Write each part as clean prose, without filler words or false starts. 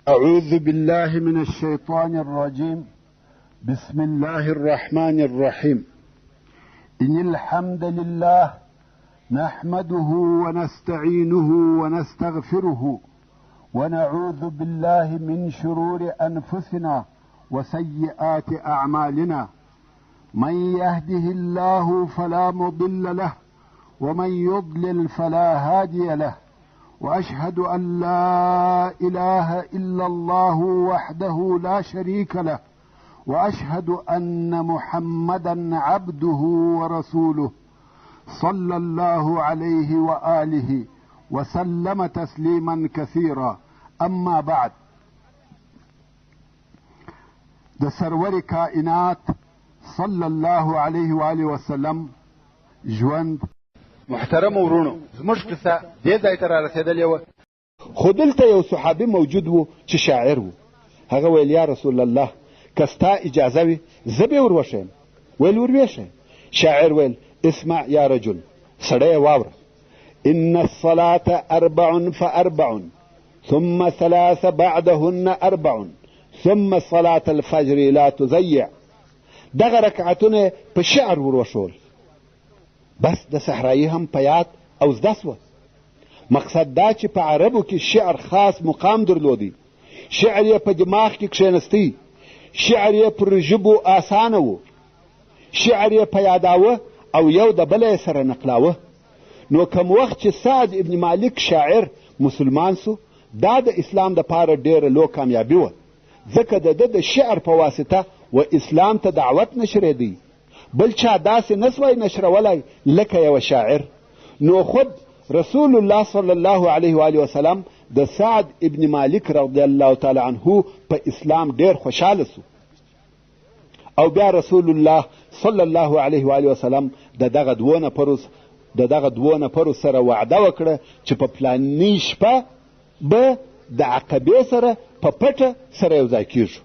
أعوذ بالله من الشيطان الرجيم. بسم الله الرحمن الرحيم. إن الحمد لله نحمده ونستعينه ونستغفره ونعوذ بالله من شرور أنفسنا وسيئات أعمالنا. من يهده الله فلا مضل له ومن يضلل فلا هادي له. وأشهد أن لا إله إلا الله وحده لا شريك له، وأشهد أن محمدا عبده ورسوله صلى الله عليه وآله وسلم تسليما كثيرا. أما بعد، د سرور کائنات صلی الله علیه وآله وسلم ژوند. محترم ورونو، زموږ قصه دې ځای ته رارسېدلې وه. خو دلته یو صحابي موجود و چې شاعر و. هغه ویل: یا رسول الله، که ستا اجازه وي زه به ور وښیم. ویل: ور وښیم. شاعر ویل: اسمع یا رجل، سړی واوره، إن الصلاة أربع فأربع ثم ثلاث بعدهن أربع ثم صلاة الفجر لا تضيع. دغه رکعتونه په شعر ور وښول. بس د صحرایي هم په یاد او زده سوه. مقصد دا چې په عربو کې شعر خاص مقام درلودی، شعر یې په دماغ کې کښېنستی، شعر یې پر ژبو اسانه و، شعر یې په یاداوه او یو د بله یې سره نقلاوه. نو کوم وخت چې سعد ابن مالک شاعر مسلمان سو، دا د اسلام دپاره ډېره لو کامیابي وه، ځکه د ده د شعر په واسطه و اسلام ته دعوت نشرېدی. بل چا داسې نه سوای نشرولای لکه یوه شاعر. نو خود رسول الله صلی الله علیه وآله وسلم د سعد ابن مالک رضی الله تعالی عنه په اسلام ډېر خوشحاله سو. او بیا رسول الله صلی الله علیه وآله وسلم د دغه دوو نفرو سره وعده وکړه چې په پلاني شپه به د عقبې سره په پټه سره یو ځای کیږو.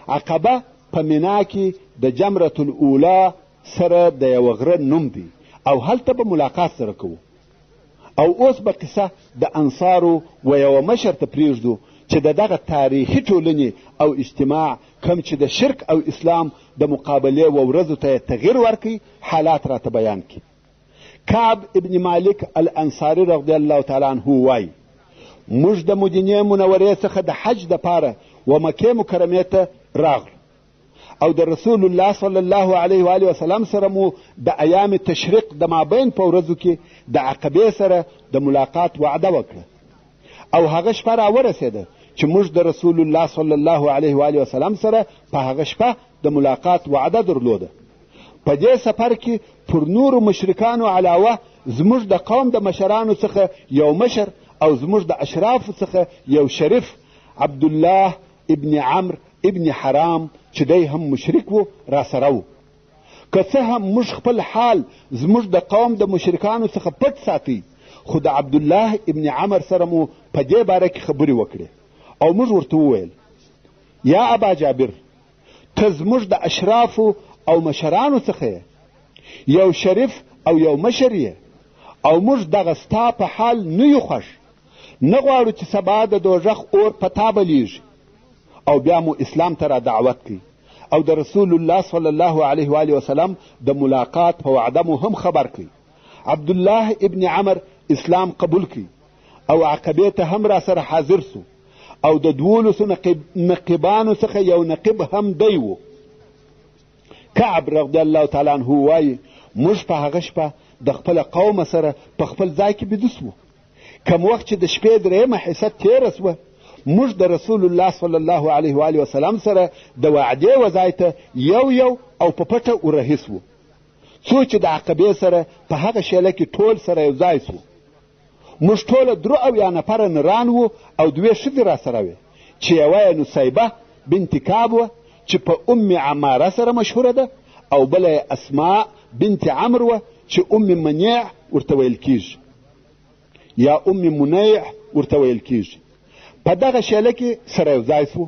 عقبه په مینا کې د جمرة الاولی سره د یوه غره نوم دی او هلته به ملاقات سره کوو. او اوس به قصه د انصارو و یوه مشر ته پرېږدو چې د دغه تاریخي ټولنې او اجتماع کوم چې د شرک او اسلام د مقابلې و ورځو ته یې تغییر ورکړي، حالات راته بیان کړي. کعب ابن مالک الانصاري رضی الله تعالی عنه وایي: موږ د مدینې منورې څخه د حج دپاره و مکې مکرمې ته راغلو او د رسول الله صلی الله علیه وآله وسلم سره مو د ایام تشریق د مابین په ورځو کې د عقبې سره د ملاقات وعده وکړه. او هغه شپه راورسېده چې موږ د رسول الله صلی الله علیه وآله وسلم سره په هغه شپه د ملاقات وعده درلوده. په دې سفر کې پر نورو مشرکانو علاوه زموږ د قوم د مشرانو څخه یو مشر او زموږ د اشرافو څخه یو شریف عبدالله ابن عمرو ابن حرام چې دی هم مشرک و راسره و. که څه هم موږ خپل حال زموږ د قوم د مشرکانو څخه پټ ساتي، خو د عبدالله ابن عمر سره مو په دې باره کې خبرې وکړې او موږ ورته وویل: یا ابا جابر، ته زموږ د اشرافو او مشرانو څخه یې، یو شریف او یو مشر یې، او موږ دغه ستا په حال نه یو خوښ، نه غواړو چې سبا د دوږخ اور په تا بلیږي. او بیا مو اسلام ته را دعوت کړي او د رسول الله صلی الله علیه وآله وسلم د ملاقات په وعده مو هم خبر کړي. عبدالله ابن عمر اسلام قبول کړي او عقبې ته هم را سره حاضر سو او د 12 نقیبانو څخه یو نقیب هم دی و. کعب رضی الله تعالی عنه وایي: موږ په هغه شپه د خپله قومه سره په خپل ځای کې بیده سوو. کوم وخت چې د شپې درېیمه حصه تېره سوه، موږ د رسول الله صلی الله علیه وآله وسلم سره د وعدې و ځای ته یو یو او په پټه ورهي سوو، څو چې د عقبې سره په هغه شېله کې ټول سره یو ځای سوو. موږ ټوله 73 نفره نران وو او دوې ښځې راسره وې چې یوه یې نصیبه بنت کعب وه چې په ام عماره سره مشهوره ده، او بله یې اسماء بنت عمرو وه چې ام منیع ورته ویل کیږي یا ام منیع ورته ویل کیږي. په دغه شېله کې سره یو ځای سوو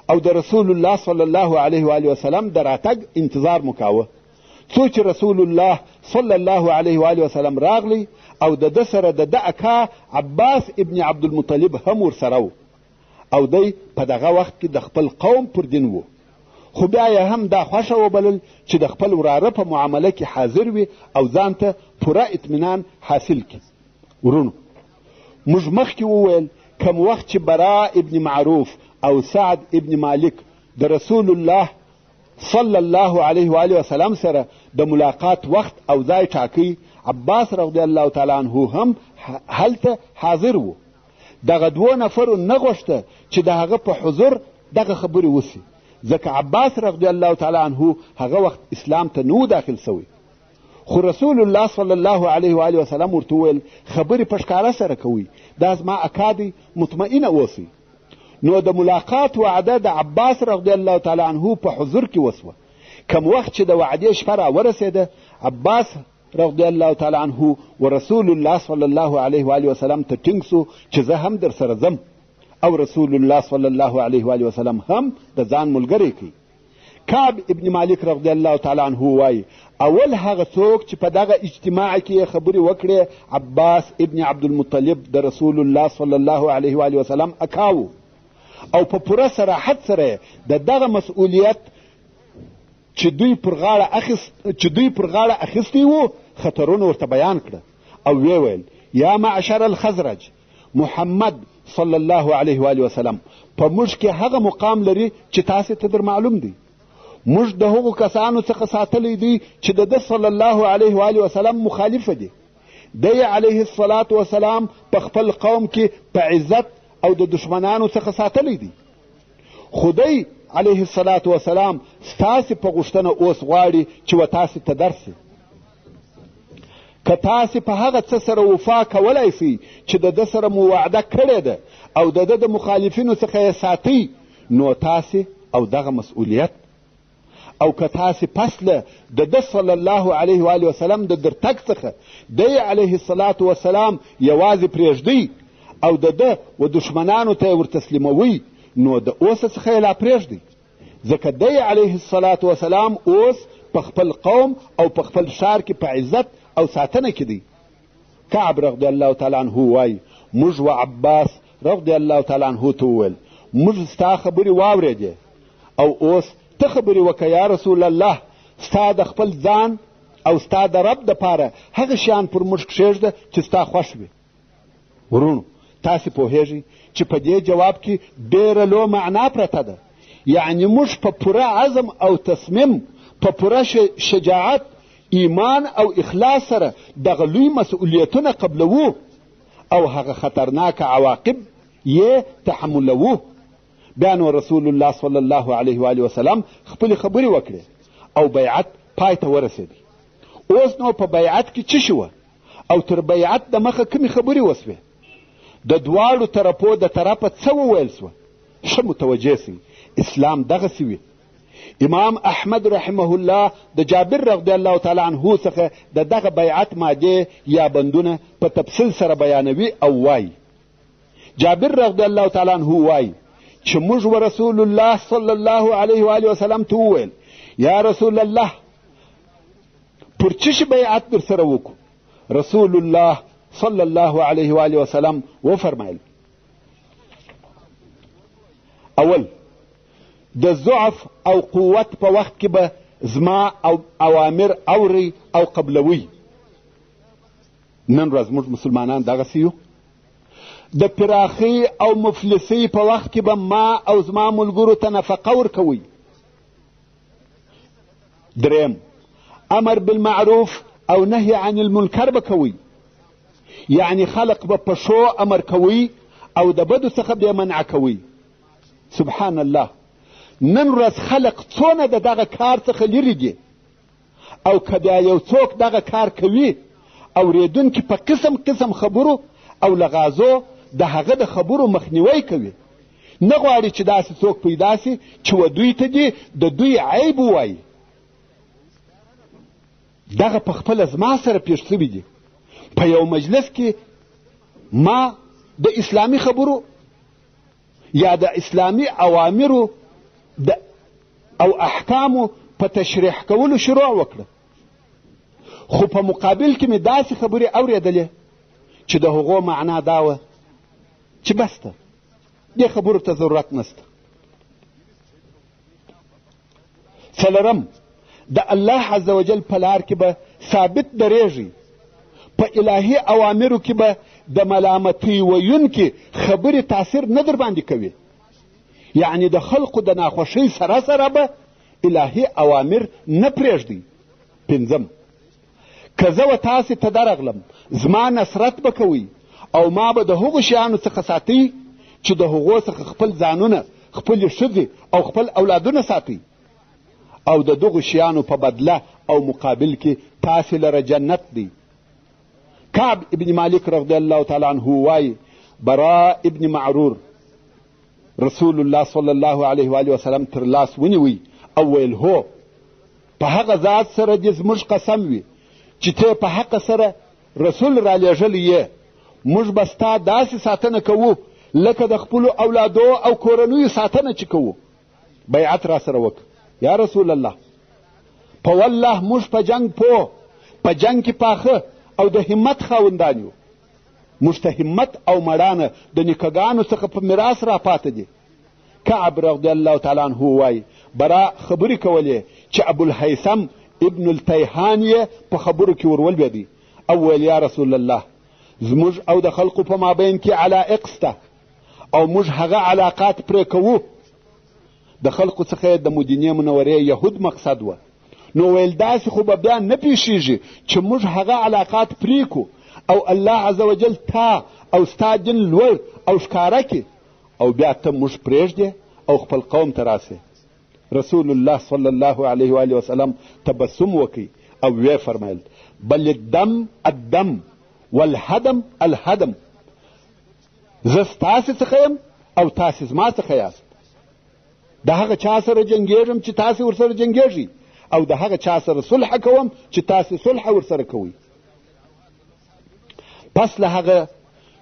او د رسول الله صلی الله علیه وآله وسلم د راتګ انتظار مو کاوه، څو چې رسول الله صلی الله علیه وآله وسلم راغلی او د ده سره د ده اکا عباس ابن عبدالمطلب هم ورسره و. او دی په دغه وخت کې د خپل قوم پر دین و، خو بیا یې هم دا خوښه وبلل چې د خپل وراره په معامله کې حاضر وي او ځان ته پوره اطمینان حاصل کړي. وروڼو، موږ مخکې وویل کوم وخت چې برا ابن معروف او سعد ابن مالک د رسول الله صلی الله علیه و آله وسلم سره د ملاقات وخت او ځای ټاکی، عباس رضی الله تعالی عنه هم هلته حاضر و. دغه دوو نفرو نه غوښته چې د هغه په حضور دغه خبرې وسي، ځکه عباس رضی الله تعالی عنه هغه وخت اسلام ته نه و داخل سوی. خو رسول الله صلی الله علیه و آله وسلم ورته وویل خبرې په ښکاره سره کوئ، دا زما اکا دی، مطمئنه اوسئ. نو د ملاقات وعده د عباس رضی الله تعالی عنه په حضور کې وسوه. کم وخت چې د وعدې شپه راورسېده، عباس رضی الله تعالی عنه و رسول الله صلی الله علیه و آله وسلم ته ټینګ سو چې زه هم در سره ځم، او رسول الله صلی الله علیه و آله وسلم هم د ځان ملګری کړي. کعب ابن مالک رضی الله تعالی عنه وایي اول هغه څوک چې په دغه اجتماع کې یې خبرې وکړې عباس ابن عبدالمطلب د رسول الله صلی الله علیه و آله وسلم اکا و، او په پوره صراحت سره د دغه مسؤلیت چې دوی پر غاړه اخیستی وو خطرونه ورته بیان کړه او ویې ویل یا معشر الخزرج، محمد صلی الله علیه و آله وسلم په موږ کې هغه مقام لري چې تاسې ته در معلوم دی. موږ د هغو کسانو څخه ساتلی دی چې د ده صلی الله علیه و آله وسلم مخالفه دي. دی علیه الصلاة وسلام په خپل قوم کې په عزت او د دښمنانو څخه ساتلی دی، خو دی علیه الصلاة وسلام ستاسې په غوښتنه اوس غواړي چې و تاسې ته درسي. که تاسې په هغه څه سره وفا کولای سئ چې د ده سره مو وعده کړې ده او د ده د مخالفینو څخه یې ساتئ، نو تاسې او دغه مسؤلیت، او که تاسې پس له د ده صلی الله علیه و آله وسلم د درتګ څخه دی علیه الصلاة وسلام یوازې پرېږدئ او د ده و دښمنانو ته یې ورتسلیموئ، نو د اوسه څخه یې لا پرېږدئ، ځکه دی علیه الصلاة وسلام اوس په خپل قوم او په خپل ښار کې په عزت او ساتنه کې دی. کعب رضی الله تعالی عنه وایي موږ و عباس رضی الله تعالی عنه ته وویل موږ ستا خبرې واورېدې او اوس ته خبرې وکړه یا رسول الله، ستا د خپل ځان او ستا د رب دپاره هغه شیان پر موږ کښېږده چې ستا خوښ وي. وروڼو، تاسې پوهېږئ چې په دې جواب کې ډېره لو معنا پرته ده، یعنې موږ په پوره عزم او تصمیم، په پوره شجاعت، ایمان او اخلاص سره دغه لوی مسؤلیتونه قبلوو او هغه خطرناک عواقب یې تحملوو. بیا نو رسول الله صلی الله علیه و آله وسلم خپلې خبرې وکړې او بیعت پای ته ورسېدی. اوس نو په بیعت کې څه شي وه او تر بیعت د مخه کومې خبرې وسوې؟ د دواړو طرفو د طرفه څه وویل سوه؟ ښه متوجه سئ، اسلام دغسې وي. امام احمد رحمه الله د جابر رضی الله تعالی عنه څخه د دغه بیعت مادې یا بندونه په تفصیل سره بیانوي او وایي جابر رضی الله تعالی عنه وایي چې موږ و رسول الله صلی الله علیه و آله وسلم ته وویل یا رسول الله پر څه شي بیعت در سره وکړو؟ رسول الله صلی الله علیه و آله وسلم وفرمایل اول د ضعف او قوت په وخت کې به زما او اوامر اورئ او قبلوئ. نن ورځ موږ مسلمانان دغسې یو. د پراخۍ او مفلسۍ په وخت کې به ما او زما ملګرو ته نفقه ورکوئ. دریم، امر بالمعروف او نهی عن المنکر به کوئ، یعنی خلق به په ښو امر کوئ او د بدو څخه به منع کوئ. سبحان الله، نن ورځ خلق څونه د دغه کار څخه لرې دي، او که بیا یو څوک دغه کار کوي، اورېدونکي په قسم قسم خبرو او لغازو د هغه د خبرو مخنیوی کوي. نه غواړي چې داسې څوک پیدا سي چې و دوی ته دې د دوی عیب ووایي. دغه په خپله زما سره پېښ سوي دي. په یو مجلس کې ما د اسلامي خبرو یا د اسلامي اوامرو د او احکامو په تشریح کولو شروع وکړه، خو په مقابل کې مې داسې خبرې اورېدلې چې د هغو معنا دا وه چې بس ده، دې خبرو ته ضرورت نشته. څلورم، د الله عز وجل په لار کې به ثابت درېږئ، په الهي اوامرو کې به د ملامتۍ ویونکي خبرې تاثیر نه در باندې کوي، یعنې د خلقو د ناخوښۍ سره سره به الهي اوامر نه پرېږدئ. پنځم، که زه و تاسې ته درغلم زما نصرت به کوئ او ما به د هغو شیانو څخه ساتئ چې د هغو څخه خپل ځانونه، خپلې ښځې او خپل اولادونه ساتئ، او د دغو شیانو په بدله او مقابل کې تاسې لره جنت دی. کعب ابن مالک رضی الله تعالی عنه وایي برا ابن معرور رسول الله صلی الله علیه وآله وسلم تر لاس ونیوی او ویل هو، په هغه ذات سره دې زموږ قسم وي چې ته په حق سره رسول رالیږلی یې، موږ به ستا داسې ساتنه کوو لکه د خپلو اولادو او کورنیو ساتنه چې کوو. بیعت را سره وکړه یا رسول الله، په والله موږ په جنګ پوه، په جنګ کې پاخه او د همت خاوندان یو. موږ ته همت او مړانه د نیکهګانو څخه په میراث راپاته دي. کعب رضی الله تعالی عنه وایي برا خبرې کولې چې ابوالهیثم ابن التیهان یې په خبرو کې ور ولوېدی او ویل یا رسول الله، زموږ او د خلقو په مابین کې علایق سته او موږ هغه علاقات پرې کوو. د خلقو څخه یې د مدینې منورې یهود مقصد وه، نو ویل داسې خو به بیا نه پیښیږي چې موږ هغه علاقات پرې کړو او الله عز وجل تا او ستا دین لوړ او ښکاره کړي او بیا ته موږ پرېږدې او خپل قوم ته راسې. رسول الله صلی الله علیه وآله وسلم تبسم وکړي او ویې فرمایل بل الدم الدم والهدم الهدم، زه ستاسې څخه یم او تاسې زما څخه یاست. د هغه چا سره جنګېږم چې تاسې ورسره جنګېږئ او د هغه چا سره صلح کوم چې تاسې صلح ورسره کوئ. پس له هغه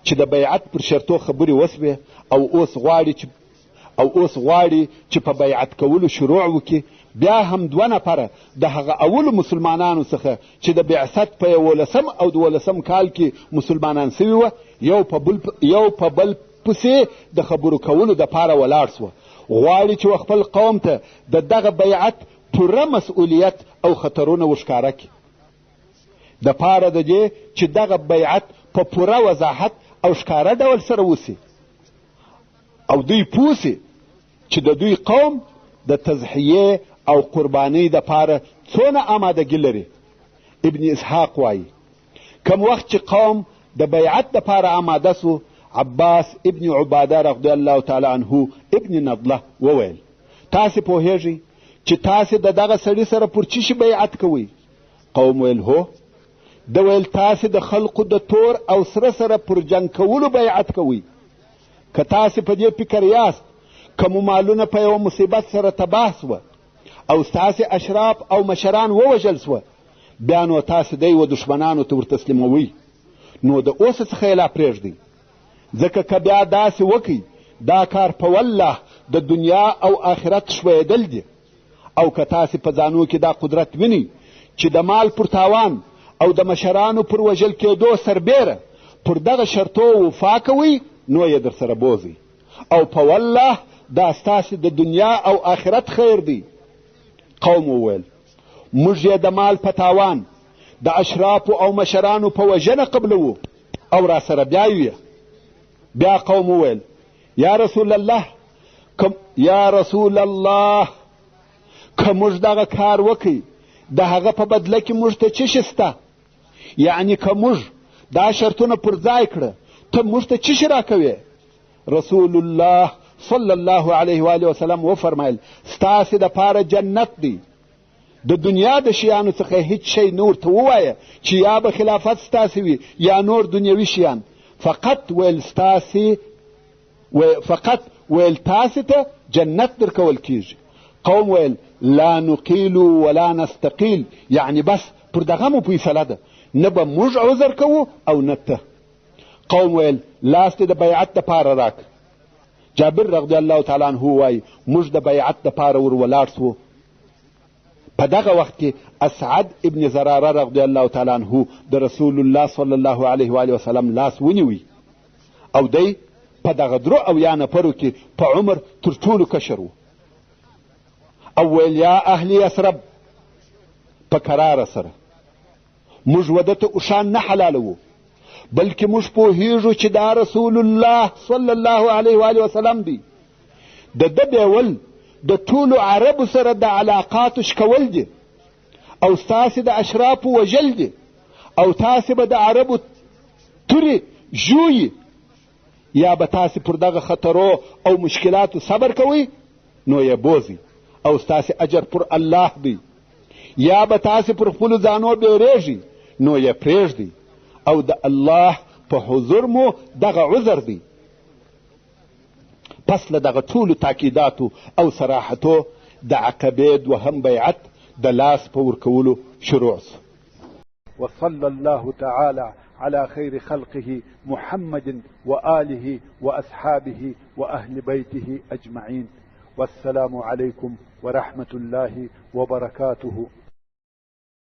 چې د بیعت پر شرطو خبرې وسوې او اوس غواړي چې په بیعت کولو شروع وکړي، بیا هم دوه نفره د هغه اولو مسلمانانو څخه چې د بعثت په یولسم او دولسم کال کې مسلمانان سوي وه، یو په بل پسې د خبرو کولو دپاره ولاړ سوه. غواړي چې خپل قوم ته د دغه بیعت پوره مسؤلیت او خطرونه ورښکاره کړي، د پاره د دې چې دغه بیعت په پوره وضاحت او ښکاره ډول سره وسي او دوی پوه سي چې د دوی قوم د تضحیې او قربانۍ دپاره څونه آمادګي لري. ابن اسحاق وایي کم وخت چې قوم د بیعت دپاره آماده سو، عباس ابن عباده رضی الله تعالی عنه ابن نضله وویل تاسې پوهیږئ چې تاسې د دغه سړي سره پر څه شي بیعت کوئ؟ قوم ویل هو. ده ویل تاسې د خلقو د تور او سره سره پر جنګ کولو بیعت کوئ. که تاسې په دې فکر یاست که مو مالونه په یوه مصیبت سره تباه سوه او ستاسې اشراف او مشران ووژل سوه، بیا نو تاسې دی و دښمنانو ته ورتسلیموئ، نو د اوسه څخه یې لا پرېږدئ، ځکه که بیا داسې وکئ دا کار په والله د دنیا او آخرت ښویېدل دي. او که تاسې په ځانو کې دا قدرت وینئ چې د مال پر تاوان او د مشرانو پر وژل کېدو سربېره پر دغه شرطو وفا کوئ، نو یې در سره بوځئ او په والله دا ستاسې د دنیا او آخرت خیر دی. قوم وویل موږ یې د مال په تاوان د اشرافو او مشرانو په وژنه قبلوو او را سره بیایو یې. بیا قوم وویل یا رسول الله یا رسول الله که موږ دغه کار وکړي د هغه په بدله کې موږ ته څه شي سته؟ یعنې که موږ دا شرطونه پر ځای کړه ته موږ ته څه شي راکوې؟ رسول الله صلی الله علیه وآله وسلم وفرمایل ستاسې دپاره جنت دی. د دنیا د شیانو څخه هیڅ شی نه ورته ووایه چې یا به خلافت ستاسې وي یا نور دنیوي شیان، فقط ویل ستاسې فقط ویل تاسې ته جنت درکول کیږي. قوم ویل لا نقیل ولا نستقیل، یعنې بس پر دغه مو فیصله ده، نه به موږ عذر کوو او نه ته. قوم ویل لاس دې د بیعت دپاره راکړه. جابر رضی الله تعالی عنه وایي موږ د بیعت دپاره ور ولاړ سوو. په دغه وخت کې اسعد ابن زراره رضی الله تعالی عنه د رسول الله صلی الله علیه وآله وسلم لاس ونیوی او دی په دغه 73 نفرو کې په عمر تر ټولو کشر و او ویل یا اهل یثرب، په کراره سره موږ وده ته اوښان نه حلالوو، بلکې موږ پوهیږو چې دا رسول الله صلی الله علیه وآله وسلم دی. د ده بیول د ټولو عربو سره د علاقاتو شکول دي او ستاسې د اشرافو وژل دي او تاسې به د عربو تورې ژویي، یا به تاسې پر دغه خطرو او مشکلاتو صبر کوئ نو یې بوځئ او ستاسې اجر پر الله دی، یا به تاسې پر خپلو ځانو بیریږئ نو یې پرېږدئ او د الله په حضور مو دغه عذر دی. پس له دغه ټولو تاکیداتو او صراحتو د عقبې دوهم بیعت د لاس په ورکولو شروع سو. وصلى الله تعالى على خير خلقه محمد وآله وأصحابه وأهل بيته أجمعين، والسلام عليكم ورحمة الله وبركاته.